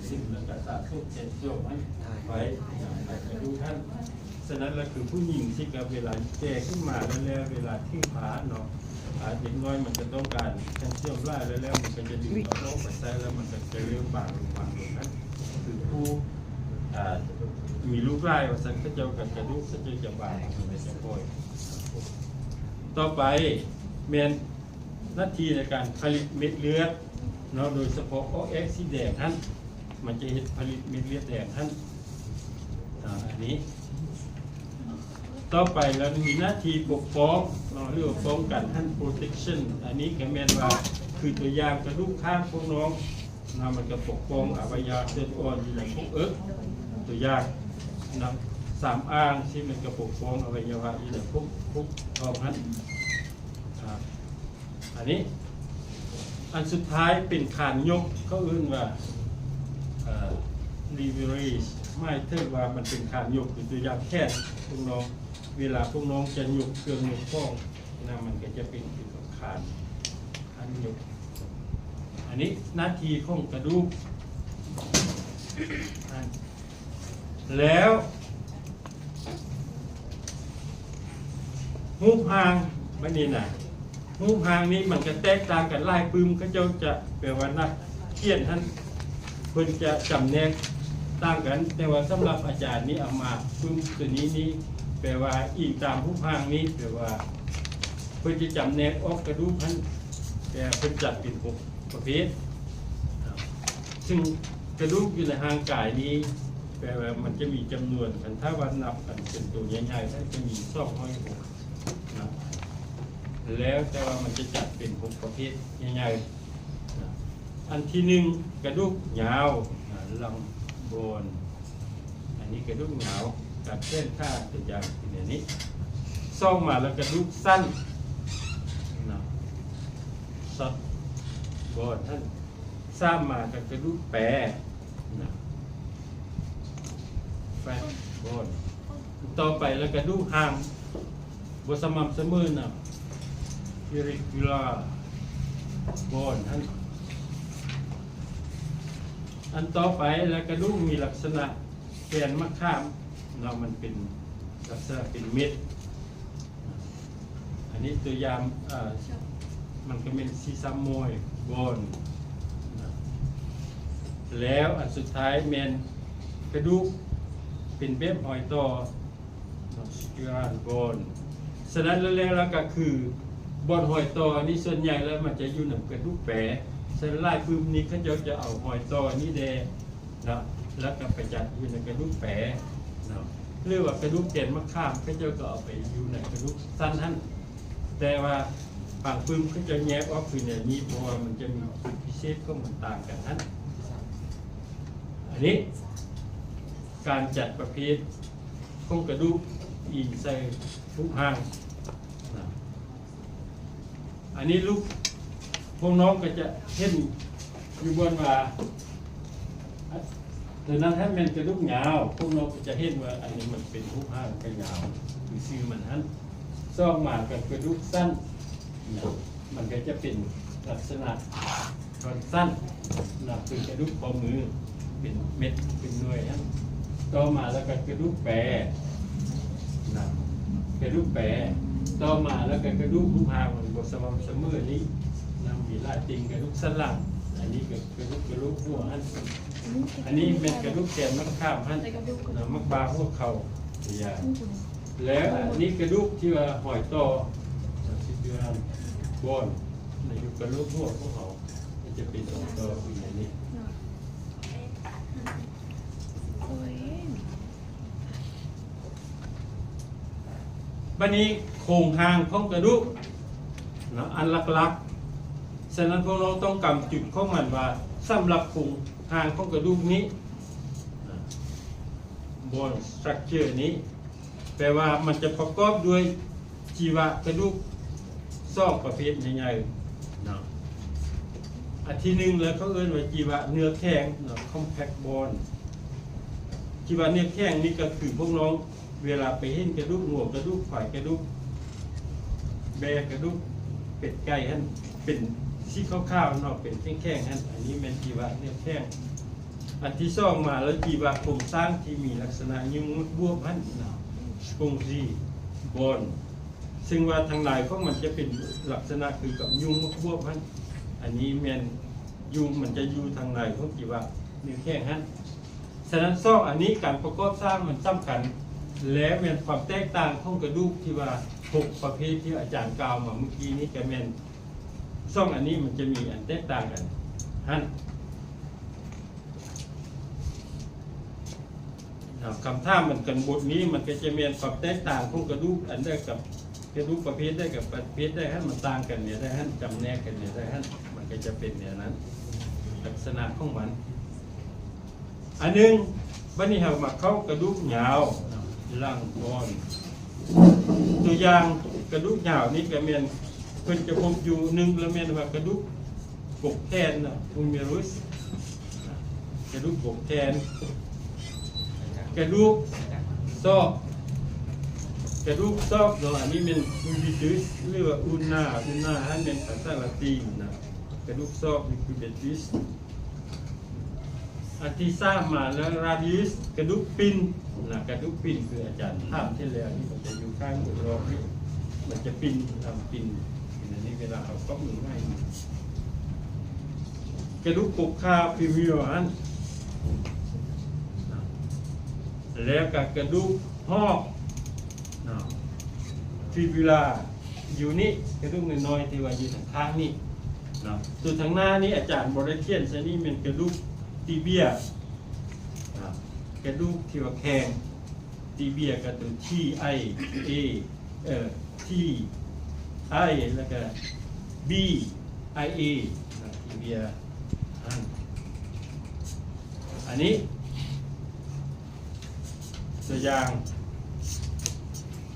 ຊຽມ ແລ້ວກໍສະສົມແຄນຊຽມໄວ້ ໄວ້ໃນກະດູກຫັ້ນ. ສະນັ້ນລະຄືຜູ້ຍິງຊິກະເວລາແກ່ຂຶ້ນມາແລ້ວ ເວລາຖືພາເນາະ ອາ ເດັກນ້ອຍມັນຈະຕ້ອງການແຄນຊຽມຫຼາຍ ແລ້ວມັນກໍຈະດຶງເອົາອອກໄປໃຊ້ ແລ້ວມັນກໍຈະເລີ່ມບາງລົງ ບາງລົງ. ນັ້ນຄືຜູ້ ອາ ມີລູກຫຼາຍວ່າຊັ້ນ ເຂົາເຈົ້າກໍກະດູກເຂົາເຈົ້າຈະບາງ ມັນຈະຄ່ອຍ. ຕໍ່ໄປແມ່ນໜ້າທີ່ໃນການຜະລິດເມັດເລືອດເນາະ ໂດຍສະເພາະອອກແອກສີແດງຫັ້ນ ມັນຈະເຮັດຜະລິດເມັດເລືອດແດງຫັ້ນ ອາ ອັນນີ້. ຕໍ່ໄປລະມີໜ້າທີ່ປົກປ້ອງເນາະ ຫຼືວ່າປ້ອງກັນຫັ້ນ ໂປຣເຕັກຊັນ. ອັນນີ້ກໍແມ່ນວ່າ ຄືຕົວຢ່າງກະດູກຂ້າງພວກນ້ອງນະ ມັນກໍປົກປ້ອງອະໄວຍະວະສ່ວນອ່ອນຢູ່ໃນພວກເອິກ ຕົວຢ່າງນະ ສາມອ່າງຊີ້ ມັນກໍປົກປ້ອງອະໄວຍະວະຢູ່ໃນພວກ ພວກທ້ອງຫັ້ນ. ອາ ອັນນີ້ ອັນສຸດທ້າຍເປັນຄານຍົກ ເຂົາເອີ້ນວ່າ ເອີ ເລເວີເຣຈ ໝາຍເຖິງວ່າມັນເປັນຄານຍົກ ເປັນຕົວຢ່າງແຂນພວກນ້ອງ ເວລາພວກນ້ອງຈະຍົກເຄື່ອງຍົກຂອງນະ ມັນກໍຈະເປັນຄືກັບຄານ ຄານຍົກ. ອັນນີ້ໜ້າທີ່ຂອງກະດູກ ແລ້ວ ຮູບຮ່າງບັດນີ້ນະ ຮູບຮ່າງນີ້ມັນກະແຕກຕ່າງກັນຫຼາຍປຶ້ມ. ເຂົາເຈົ້າຈະ ແປວ່ານັກຂຽນຫັ້ນ ເພິ່ນຈະຈຳແນກຕ່າງກັນ ແຕ່ວ່າສຳລັບອາຈານນີ້ເອົາມາປຶ້ມຕົວນີ້ນີ້ ແປວ່າອີງຕາມຮູບຮ່າງນີ້ ແປວ່າເພິ່ນຈະຈຳແນກອອກກະດູກຫັ້ນ ແຕ່ເພິ່ນຈັດເປັນຫົກປະເພດ. ຊຶ່ງກະດູກຢູ່ໃນຮ່າງກາຍນີ້ ແປວ່າມັນຈະມີຈຳນວນ ຄັນຖ້າວ່ານັບກັນເປັນໂຕໃຫຍ່ໆ ມັນຈະມີສອງຮ້ອຍຫົກນະ ແລ້ວແຕ່ວ່າມັນຈະຈັດເປັນຫົກປະເພດໃຫຍ່ໆນະ. ອັນທີໜຶ່ງ ກະດູກຍາວນະ ລອງໂບນ ອັນນີ້ກະດູກຍາວ ການເຄື່ອນຂາຕົວຢ່າງເປັນແນວນີ້. ສອງມາແລ້ວກະດູກສັ້ນນະ ຊັອດໂບນຫັ້ນ. ສາມມາກໍກະດູກແປນະ ແຟດໂບນ. ຕໍ່ໄປແລ້ວກະດູກຫ່າງບໍ່ສະໝ່ຳສະເໝີນະ ອີເຣກູລາໂບນຫັ້ນ. ອັນຕໍ່ໄປແລ້ວກະດູກມີລັກສະນະ ແກ່ນໝາກຂາມເນາະ ມັນເປັນລັກສະນະເປັນເມັດ. ອັນນີ້ຕົວຢ່າງ ເອີ ມັນກໍແມ່ນຊີຊາມອຍໂບນນະ. ແລ້ວອັນສຸດທ້າຍແມ່ນກະດູກເປັນແບບຮອຍຕໍ່ເນາະ ສະເຕີຣາຍໂບນ. ສະນັ້ນແລ້ວ ແລ້ວກໍຄືບ່ອນຮອຍຕໍ່ນີ້ ສ່ວນໃຫຍ່ແລ້ວມັນຈະຢູ່ນຳກະດູກແປ. ສະນັ້ນຫຼາຍປຶ້ມນີ້ ເຂົາເຈົ້າຈະເອົາຮອຍຕໍ່ນີ້ແດ່ ເນາະ ແລ້ວກໍໄປຈັດຢູ່ໃນກະດູກແປເນາະ ຫຼືວ່າກະດູກແກ່ນໝາກຂາມ ເຂົາເຈົ້າກໍເອົາໄປຢູ່ໃນກະດູກສັ້ນຫັ້ນ. ແຕ່ວ່າບາງປຶ້ມເຂົາເຈົ້າແຍກອອກຄືແນວນີ້ ເພາະວ່າມັນຈະມີຈຸດພິເສດຂອງມັນຕ່າງກັນຫັ້ນ. ອັນນີ້ການຈັດປະເພດຂອງກະດູກອີງໃສ່ຮູບຮ່າງນະ. ອັນນີ້ລູກ ພວກນ້ອງກໍຈະເຫັນຢູ່ບ່ອນວ່າ ຕົວນັ້ນຫັ້ນແມ່ນກະດູກຍາວ ພວກນ້ອງກໍຈະເຫັນວ່າອັນນີ້ມັນເປັນຮູບຮ່າງກະຍາວ ຄືຊື່ມັນຫັ້ນ. ສອງມາກໍກະດູກສັ້ນນະ ມັນກໍຈະເປັນລັກສະນະ ທ່ອນສັ້ນນະ ເປັນກະດູກຂໍ້ມື ເປັນເມັດເປັນໜ່ວຍຫັ້ນ. ຕໍ່ມາແລ້ວກໍກະດູກແປນະ ກະດູກແປ. ຕໍ່ມາແລ້ວກໍກະດູກຮູບຮ່າງມັນບໍ່ສະໝ່ຳສະເໝີນີ້ນະ ມີຫຼາຍຕິ່ງ. ກະດູກສັນຫຼັງ ອັນນີ້ກໍກະດູກ ກະໂຫຼກຫົວຫັ້ນ. ອັນນີ້ແມ່ນກະດູກແກ່ນໝາກຂາມຫັ້ນນະ ໝາກບາຫົວເຂົ່າ ຕົວຢ່າງ. ແລ້ວອັນນີ້ກະດູກທີ່ວ່າຮອຍຕໍ່ ຊິເປັນບ່ອນນະ ຢູ່ກະໂຫຼກຫົວຂອງເຮົາ ມັນຈະເປັນຮອຍຕໍ່ຢູ່ໃນນີ້. ບັດນີ້ໂຄງຮ່າງຂອງກະດູກເນາະ ອັນຫຼັກໆ ສະນັ້ນພວກເຮົາຕ້ອງກຳຈຸດຂອງມັນວ່າ ສຳລັບໂຄງຮ່າງຂອງກະດູກນີ້ bone structure ນີ້ ແປວ່າມັນຈະປະກອບດ້ວຍ ຈີວະກະດູກສອງປະເພດໃຫຍ່ໆເນາະ. ອັນທີໜຶ່ງແລ້ວເຂົາເອີ້ນວ່າຈີວະເນື້ອແຂງເນາະ compact bone. ຈີວະເນື້ອແຂງນີ້ກໍຄືພວກນ້ອງເວລາໄປເຫັນກະດູກງົວ ກະດູກຄວາຍ ກະດູກແບ້ ກະດູກເປັດໄກ່ຫັ້ນ ເປັນສີຂາວໆເນາະ ເປັນແຂງໆຫັ້ນ ອັນນີ້ແມ່ນຈີວະເນື້ອແຂງ. ອັນທີສອງມາແລ້ວ ຈີວະໂຄງສ້າງທີ່ມີລັກສະນະຍຸງມະບວບຫັ້ນນະ ກົງຊີ ບອນ ເຊິ່ງວ່າທາງໃນຂອງມັນຈະເປັນລັກສະນະຄືກັບຍຸງມະບວບຫັ້ນ. ອັນນີ້ແມ່ນ ຍຸງມັນຈະຢູ່ທາງໃນຂອງຈີວະເນື້ອແຂງຫັ້ນ. ສະນັ້ນ ສອງອັນນີ້ການປະກອບສ້າງມັນສຳຄັນ ແລະ ແມ່ນຄວາມແຕກຕ່າງຂອງກະດູກທີ່ວ່າຫົກປະເພດທີ່ອາຈານກ່າວມາເມື່ອກີ້ນີ້ ກະແມ່ນ ສອງອັນນີ້ມັນຈະມີອັນແຕກຕ່າງກັນຫັ້ນ. ຄຳຖາມມັນກັນບົດນີ້ ມັນກະຈະແມ່ນຄວາມແຕກຕ່າງຂອງກະດູກອັນໃດກັບ ກະດູກປະເພດໃດກັບປະເພດໃດຫັ້ນ ມັນຕ່າງກັນແນວໃດຫັ້ນ ຈຳແນກກັນແນວໃດຫັ້ນ ມັນກະຈະເປັນແນວນັ້ນ ລັກສະນະຂອງມັນ. ອັນໜຶ່ງ ບັດນີ້ເຮົາມາເຂົ້າກະດູກຍາວ ຫຼັງກ່ອນ ຕົວຢ່າງກະດູກຍາວນີ້ກະແມ່ນ ເພິ່ນຈະພົບຢູ່ ໜຶ່ງລະແມ່ນວ່າກະດູກປົກແຂນນະ Humerus ກະດູກປົກແຂນ ກະດູກຊອກ ກະດູກຊອກເນາະ ອັນນີ້ແມ່ນ Cubitus ຫຼືວ່າ Ulna Ulna ຫັ້ນແມ່ນພາສາລາຕິນນະ ກະດູກຊອກ Cubitus. ອັນທີສາມມາແລ້ວ Radius ກະດູກປິ່ນນະ ກະດູກປິ່ນຄືອາຈານຖາມທີ່ແລ້ວນີ້ ມັນຈະຢູ່ຂ້າງບົນລອກນີ້ ມັນຈະປິ່ນ ທຳປິ່ນ ເປັນອັນນີ້ ເວລາເຮົາເກາະມືງ່າຍ ກະດູກປົກຂາ Femur ຫັ້ນ ແລ້ວກະກະດູກຫອກ Fibula ຢູ່ນີ້ ກະດູກນ້ອຍໆທີ່ວ່າຢູ່ທາງຂ້າງນີ້ເນາະ. ຕົວທາງໜ້ານີ້ອາຈານບໍ່ໄດ້ຂຽນໃສ່ນີ້ ແມ່ນກະດູກ Tibia ນະ ກະດູກທີ່ວ່າແຂງ Tibia ກະຕົວ T I A ເອີ T I ແລ້ວກະ B I A ນະ Tibia ຫັ້ນ. ອັນນີ້ ຕົວຢ່າງ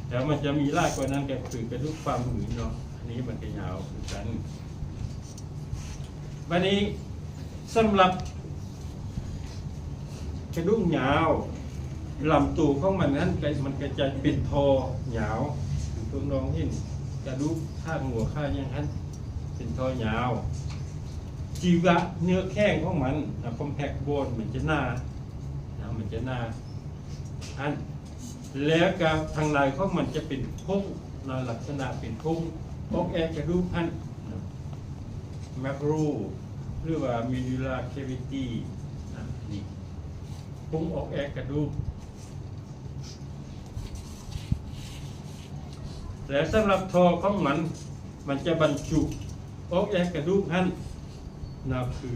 ແລ້ວມັນຈະມີຫຼາຍກວ່ານັ້ນ ກະຄືກະດູກຝ່າມືເນາະ ອັນນີ້ມັນກະຍາວຄືກັນ. ບາດນີ້ ສຳລັບກະດູກຍາວ ລຳໂຕຂອງມັນນັ້ນກະ ມັນກະຈະເປັນທໍ່ຍາວ ຄືພວກນ້ອງເຫັນກະດູກຂາງົວຂາຫຍັງຫັ້ນ ເປັນທໍ່ຍາວ. ຈີວະເນື້ອແຂງຂອງມັນນະ Compact Bone ມັນຈະໜາ ນະ ມັນຈະໜາ ອັນ ແລ້ວກະທາງໃນຂອງມັນຈະເປັນຜົ້ງນະ ລັກສະນະເປັນຜົ້ງ ອອກແອກກະດູກຫັ້ນ Macro ຫຼືວ່າ Manular Cavity ນະ ນີ້ ຜົ້ງອອກແອກກະດູກ. ແລະ ສຳລັບທໍ່ຂອງມັນ ມັນຈະບັນຈຸອອກແອກກະດູກຫັ້ນນະ ຄື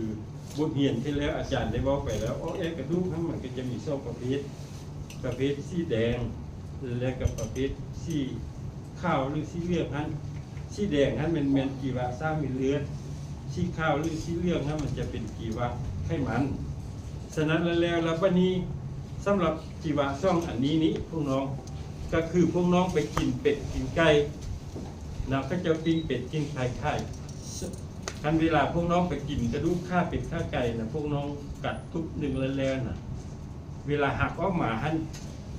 ບົດຮຽນທີ່ແລ້ວອາຈານໄດ້ເວົ້າໄປແລ້ວ ອອກແອກກະດູກຫັ້ນມັນກະຈະມີສອງປະເພດ ປະເພດສີແດງ ແລະກະປະເພດສີຂາວ ຫຼື ສີເຫຼືອງຫັ້ນ. ສີແດງຫັ້ນແມ່ນ ແມ່ນຈີວະສ້າງເມັດເລືອດ, ສີຂາວ ຫຼື ສີເຫຼືອງຫັ້ນມັນຈະເປັນຈີວະໄຂມັນ. ສະນັ້ນແລ້ວ ແລ້ວບັດນີ້ ສຳລັບ ຈີວະສອງອັນນີ້ນີ້ ພວກນ້ອງ ກະຄືພວກນ້ອງໄປກິນເປັດກິນໄກ່ນະ ເຂົາເຈົ້າປີ້ງເປັດກິນໄກ່ຂາຍ ຄັນເວລາພວກນ້ອງໄປກິນກະດູກຂາເປັດຂາໄກ່ນະ ພວກນ້ອງກັດທຸບໜຶ່ງແລ້ວໆນະ ເວລາຫັກອອກມາຫັ້ນ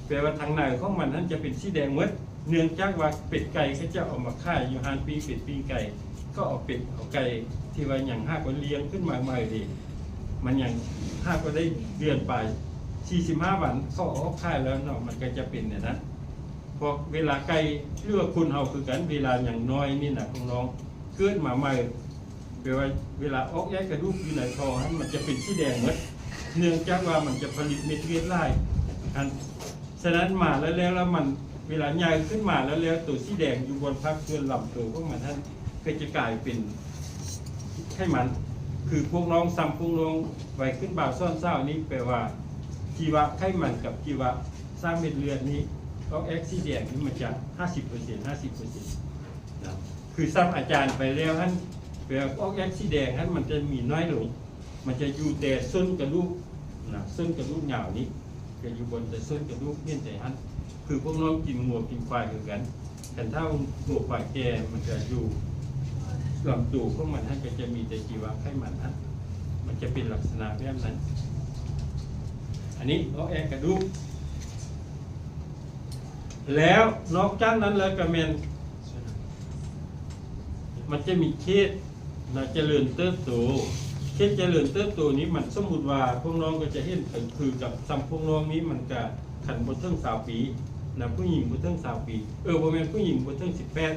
ແປວ່າທາງໃນຂອງມັນຫັ້ນຈະເປັນສີແດງໝົດ ເນື່ອງຈາກວ່າເປັດໄກ່ເຂົາເຈົ້າເອົາມາຂາຍຢູ່ຮ້ານປີ້ງເປັດປີ້ງໄກ່ ເຂົາເອົາເປັດເອົາໄກ່ທີ່ວ່າຍັງຫາກວ່າລ້ຽງຂຶ້ນມາໃໝ່ເດ ມັນຍັງຫາກວ່າໄດ້ເດືອນປາຍ ສີ່ສິບຫ້າວັນ ເຂົາເອົາອອກຂາຍແລ້ວເນາະ ມັນກະຈະເປັນແນວນັ້ນ. ເພາະເວລາໄກ່ ຫຼືວ່າຄົນເຮົາຄືກັນ ເວລາຍັງນ້ອຍນີ້ນະ ພວກນ້ອງ ເກີດມາໃໝ່ ແປວ່າເວລາອອກແອກກະດູກຢູ່ໃນທ້ອງຫັ້ນ ມັນຈະເປັນສີແດງໝົດ ເນື່ອງຈາກວ່າມັນຈະຜະລິດເມັດເລືອດຫຼາຍຫັ້ນ. ສະນັ້ນມາແລ້ວ ແລ້ວມັນ ເວລາໃຫຍ່ຂຶ້ນມາແລ້ວ ແລ້ວໂຕສີແດງຢູ່ບ່ອນພາກສ່ວນລຳໂຕຂອງມັນຫັ້ນ ກໍຈະກາຍເປັນໄຂມັນ. ຄືພວກນ້ອງ ສ່ຳພວກນ້ອງໄວຂຶ້ນບ່າວສອນສາວນີ້ ແປວ່າ ຈີວະໄຂມັນກັບຈີວະສ້າງເມັດເລືອດນີ້ ອອກແອກສີແດງນີ້ມັນຈະຫ້າສິບເປີເຊັນ ຫ້າສິບເປີເຊັນນະ. ຄືສ່ຳອາຈານໄປແລ້ວຫັ້ນ ແປວ່າອອກແອກສີແດງຫັ້ນ ມັນຈະມີນ້ອຍລົງ ມັນຈະຢູ່ແຕ່ສົ້ນກະດູກນະ ສົ້ນກະດູກຍາວນີ້ ຈະຢູ່ບ່ອນແຕ່ສົ້ນກະດູກ ເຫັນແຕ່ຫັ້ນ. ຄືພວກນ້ອງກິນງົວກິນຄວາຍຄືກັນ ຄັນຖ້າງົວຄວາຍແກ່ ມັນຈະຢູ່ລຳໂຕຂອງມັນຫັ້ນ ກໍຈະມີແຕ່ຈີວະໄຂມັນຫັ້ນ ມັນຈະເປັນລັກສະນະແບບນັ້ນ. ອັນນີ້ອອກແອກກະດູກ ແລ້ວນອກຈາກນັ້ນແລ້ວກະແມ່ນ ມັນຈະມີເຂດນະ ຈະເລີນເຕີບໂຕ ເຂດຈະເລີນເຕີບໂຕນີ້ ມັນສົມມຸດວ່າພວກນ້ອງກໍຈະເຫັນ ກໍຄືກັບສ່ຳພວກນ້ອງນີ້ ມັນກະຄັນບໍ່ເຖິງຊາວປີນະ ຜູ້ຍິງບໍ່ເຖິງຊາວປີ ເອີ ບໍ່ແມ່ນ ຜູ້ຍິງບໍ່ເຖິງສິບແປດ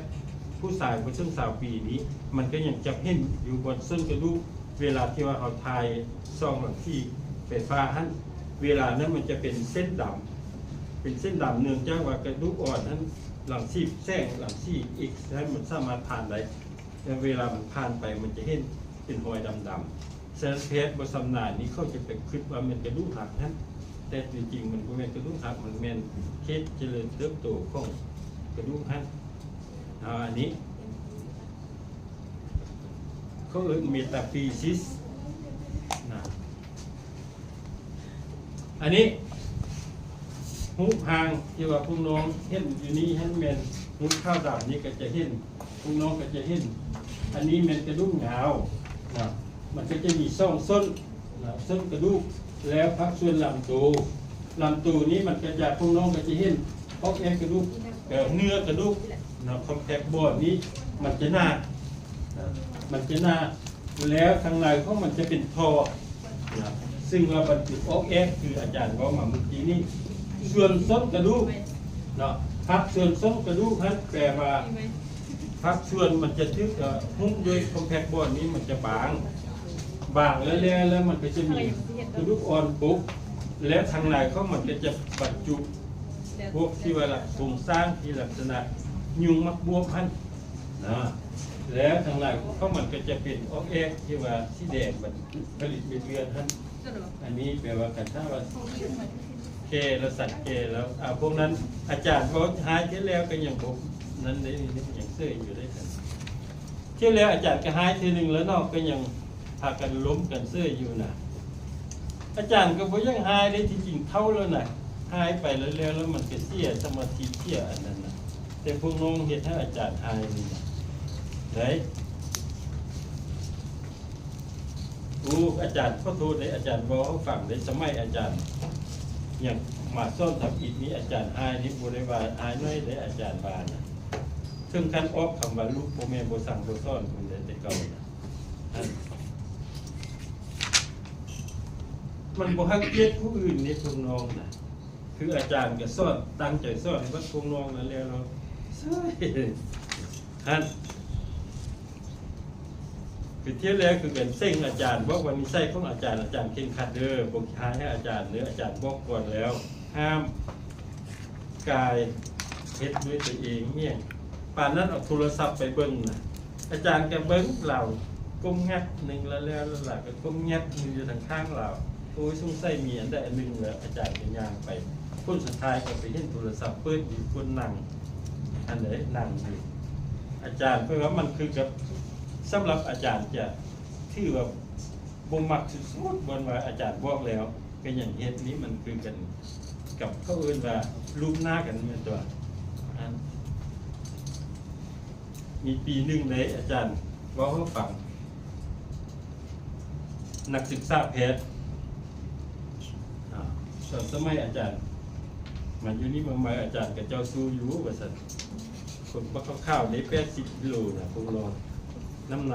ຜູ້ຊາຍບໍ່ເຖິງຊາວປີນີ້ ມັນກໍຍັງຈະເຫັນຢູ່ບ່ອນສົ້ນກະດູກ ເວລາທີ່ວ່າເຮົາຖ່າຍສ່ອງລັງສີໄຟຟ້າຫັ້ນ ເວລານັ້ນມັນຈະເປັນເສັ້ນດຳ ເປັນເສັ້ນດຳ ເນື່ອງຈາກວ່າກະດູກອ່ອນຫັ້ນ ລັງສີແສງ ລັງສີເອັກສ໌ຫັ້ນ ມັນສາມາດຜ່ານໄດ້ ແລະເວລາມັນຜ່ານໄປ ມັນຈະເຫັນເປັນຮອຍດຳໆ. ສະນັ້ນແພດບໍ່ຊຳນານນີ້ ເຂົາຈະໄປຄິດວ່າແມ່ນກະດູກຫັກຫັ້ນ ແຕ່ຕົວຈິງມັນບໍ່ແມ່ນກະດູກຫັກ ມັນແມ່ນເຂດຈະເລີນເຕີບໂຕຂອງກະດູກຫັ້ນ. ອາ ອັນນີ້ເຂົາເອີ້ນເມຕາຟີຊິສນະ. ອັນນີ້ຮູບຮ່າງທີ່ວ່າພວກນ້ອງເຫັນຢູ່ນີ້ຫັ້ນ ແມ່ນຮູບຂາວດຳນີ້ກໍຈະເຫັນ ພວກນ້ອງກໍຈະເຫັນ ອັນນີ້ແມ່ນກະດູກຍາວນະ ມັນກໍຈະມີສອງສົ້ນນະ ສົ້ນກະດູກ ແລ້ວພາກສ່ວນລຳໂຕ ລຳໂຕນີ້ມັນກໍຈະ ພວກນ້ອງກໍຈະເຫັນອອກແອກກະດູກ ເອີ ເນື້ອກະດູກນະ ຄອມແພັກບອນນີ້ມັນຈະໜານະ ມັນຈະໜາ ແລ້ວທາງໃນຂອງມັນຈະເປັນທໍ່ນະ ຊຶ່ງວ່າບັນຈຸອອກແອກ ຄືອາຈານເວົ້າມາເມື່ອກີ້ນີ້. ສ່ວນສົ້ນກະດູກເນາະ ພາກສ່ວນສົ້ນກະດູກຫັ້ນ ແປວ່າພາກສ່ວນມັນຈະຖືກ ເອີ ຫຸ້ມດ້ວຍຄອມແພັກບອນນີ້ ມັນຈະບາງ ບາງແລ້ວ ແລ້ວມັນກໍຈະມີກະດູກອ່ອນປົກ ແລ້ວທາງໃນຂອງມັນກໍຈະບັນຈຸພວກທີ່ວ່າລັກ ໂຄງສ້າງທີ່ລັກສະນະຍຸງໝາກບວບຫັ້ນ ນະ ແລ້ວທາງໃນຂອງມັນກໍຈະເປັນອອກແອກທີ່ວ່າສີແດງ ມັນຜະລິດເມັດເລືອດຫັ້ນ. ອັນນີ້ແປວ່າ ຄັນຖ້າວ່າແກ່ແລ້ວ ສັດແກ່ແລ້ວ ອາ ພວກນັ້ນອາຈານເວົ້າຮ້າຍເທື່ອແລ້ວກໍຍັງບໍ່ນັ້ນເດ້ ຍັງເຊີຍຢູ່ເດ້. ເທື່ອແລ້ວອາຈານກໍຮ້າຍເທື່ອໜຶ່ງແລ້ວເນາະ ກໍຍັງພາກັນລົມກັນເຊີຍຢູ່ນະ. ອາຈານກໍບໍ່ຢາກຮ້າຍເດ້ ທີ່ຈິງເຖົ້າແລ້ວນະ ຮ້າຍໄປແລ້ວ ແລ້ວມັນກໍເສຍສະມາທິ ເສຍອັນນັ້ນນະ ແຕ່ພວກນ້ອງເຮັດໃຫ້ອາຈານຮ້າຍນີ້ນະ ໄດ້. ໂອ້ ອາຈານຂໍໂທດເດ້ ອາຈານເວົ້າໃຫ້ຟັງເດ້ ສະໄໝອາຈານຍັງມາສອນທຳອິດນີ້ ອາຈານຮ້າຍນີ້ ບໍ່ໄດ້ວ່າຮ້າຍໜ້ອຍເດ້ ອາຈານວ່ານະ ເຖິງຂັ້ນອອກຄຳວ່າ ລູກ ພໍ່ແມ່ບໍ່ສັ່ງບໍ່ສອນພຸ້ນເດ້ ແຕ່ເກົ່ານະ. ມັນບໍ່ຮັກກຽດຜູ້ອື່ນເດ້ ພວກນ້ອງນະ. ຄືອາຈານກໍສອນ ຕັ້ງໃຈສອນໃຫ້ເບິດພວກນ້ອງນັ້ນແຫຼະເນາະ ຫັ້ນ ຄືທີ່ແລກຄືກັນ ເສັງອາຈານ ບອກວ່ານິໄສຂອງອາຈານ ອາຈານເຄັ່ງຄັດເດີ ບໍ່ຂີ້ຮ້າຍໃຫ້ອາຈານເດີ ອາຈານບອກກ່ອນແລ້ວ ຫ້າມກາຍເຮັດດ້ວຍຕົວເອງ ແມ່ນ ປານນັ້ນເອົາໂທລະສັບໄປເບິ່ງນະ ອາຈານກໍເບິ່ງລາວ ກົ້ມງັດໜຶ່ງລະແລ້ວ ລະຫຼາຍກໍກົ້ມງັດໜຶ່ງຢູ່ທາງຂ້າງລາວ ໂອ້ຍ ສົງໄສມີອັນໃດອັນໜຶ່ງແລ້ວ ອາຈານກໍຍ່າງໄປ ຜົນສຸດທ້າຍກໍໄປເຫັນໂທລະສັບເປີດຢູ່ກົ້ນໜັງ ອັນໃດໜັງຢູ່ ອາຈານເພິ່ນວ່າມັນຄືກັບ ສຳລັບອາຈານຈະຖືວ່າບໍ່ມັກສຸດໆ ບ່ອນວ່າອາຈານບອກແລ້ວກໍຍັງເຮັດ ນີ້ມັນຄືກັນກັບເຂົາເອີ້ນວ່າລູບໜ້າກັນແມ່ນຕົວະ ອັນ ມີປີໜຶ່ງເດ້ ອາຈານເວົ້າໃຫ້ຟັງ ນັກສຶກສາແພດ ອາ ຕອນສະໄໝອາຈານມາຢູ່ນີ້ໃໝ່ໆ ອາຈານກະເຈົ້າສູ້ຢູ່ວ່າຊັ້ນ ຄົນບັກຂາວໆເດ້ ແປດສິບກິໂລນະ ພວກລອງ ນ້ຳໜັກ